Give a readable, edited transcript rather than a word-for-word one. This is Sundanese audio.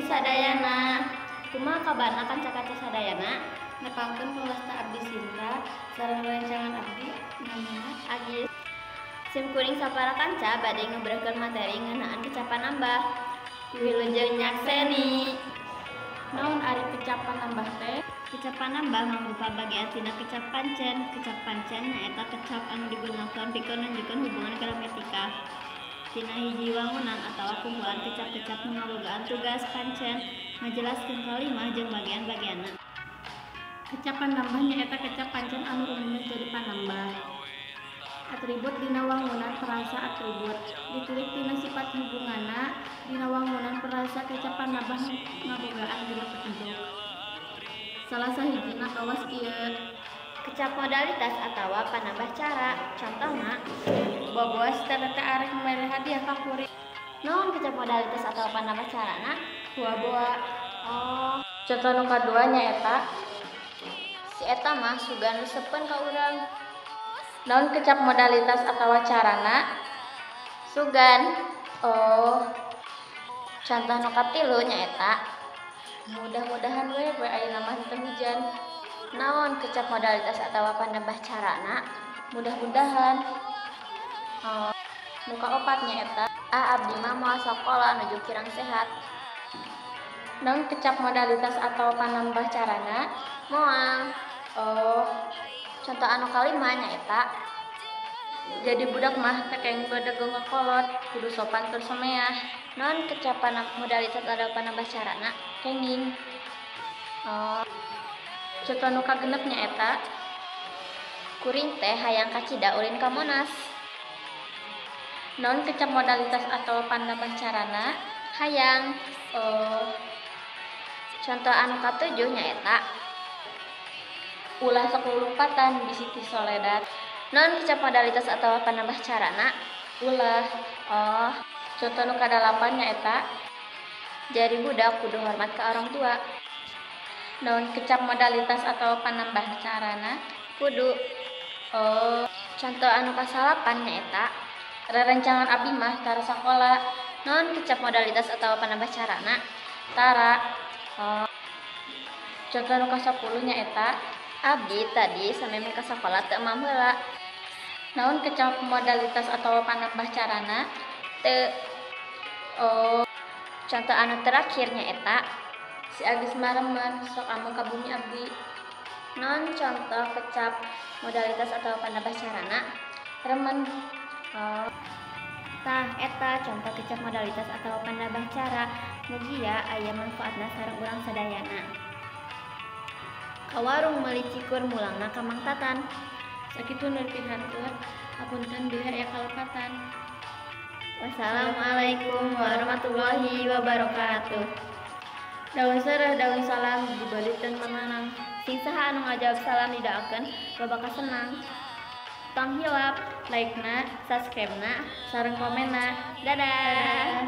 Wilujeng sadayana. Kumaha kabarna kanca-kanca sadayana? Nepangkeun pawasta abdi Sinta sareng rerencangan abdi namina Agis. Sim kuring sapara kanca bade ngebrehkeun materi ngeunaan kecap panambah. Wilujeng nyakseni. Naon ari kecap panambah teh? Kecap panambah mangrupa bagian tina kecap pancen. Kecap pancen nyaeta kecap anu digunakeun pikeun nunjukkeun hubungan gramatikal tina hiji wangunan atawa kumpulan kecap-kecap nu ngabogaan tugas pancen ngajelaskeun kalimah jeung bagian-bagianna. Kecap panambah nyaeta kecap pancen anu umumna jadi panambah. Atribut dina wangunan frasa atribut ditilik tina sifat hubunganna dina wangunan frasa kecap panambah ngabogaan genep petunjuk. Salah sahijina kawas ieu. Kecap modalitas atawa panambah cara. Contohna, boboas teh arek mere hadiah ka kuring. Naon kecap modalitas atawa panambah carana? Boa-boa. Oh, contoh nu kadua nyaeta si eta mah sugan resepeun ka urang. Naon kecap modalitas atawa carana? Sugan. Oh, contoh nu katilu nyaeta mudah-mudahan we poe ayeuna mah teu hujan. Naon kecap modalitas atawa panambah carana? Mudah-mudahan. Oh, nu kaopat nyaeta ah abdi mah moal sakola nuju kirang sehat. Naon kecap modalitas atawa panambah carana? Moal. Oh, contoh anu kalima nyaeta jadi budak mah teu kenging bedegong ka kolot, kudu sopan tur someah. Naon kecap modalitas atawa panambah carana? Kenging. Oh, contoh nu kagenep nyaeta kuring teh hayang kacida ulin ka Monas. Naon kecap modalitas atawa panambah carana? Hayang. Oh, contoh anu katujuh nyaeta ulah sok lulumpatan bisi tisoledat. Naon kecap modalitas atawa panambah carana? Ulah. Oh, contoh nu kadalapan nyaeta jadi budak kudu hormat ka orang tua. Naon kecap modalitas atawa panambah carana? Kudu. Oh, contoh anu kasalapan nyaeta rerencangan abdi mah tara sakola. Naon kecap modalitas atawa panambah carana? Tara. Oh, contoh nu kasapuluh nyaeta abdi tadi samemeh ka sakola teu emam heula. Naon kecap modalitas atawa panambah carana? Teu. Oh, contoh anu terakhir nyaeta si Agis mah remen sok ameng ka bumi abdi. Naon contoh kecap modalitas atawa panambah carana? Remen. Oh, tah eta contoh kecap modalitas atawa panambah cara. Mugia aya manfaatna sareng urang sadayana. Ka warung meuli cikur mulangna ka Mang Tatan. Sakitu nu pihanteur, hapunten bilih aya kalepatan. Wassalamualaikum warahmatullahi wabarakatuh. Daun sereh daun salam dibalikeun mananang. Sing saha anu ngajawab salam didoakeun loba kasenang. Tong hilap like-na, subscribe-na, sareng komenna. Dadah.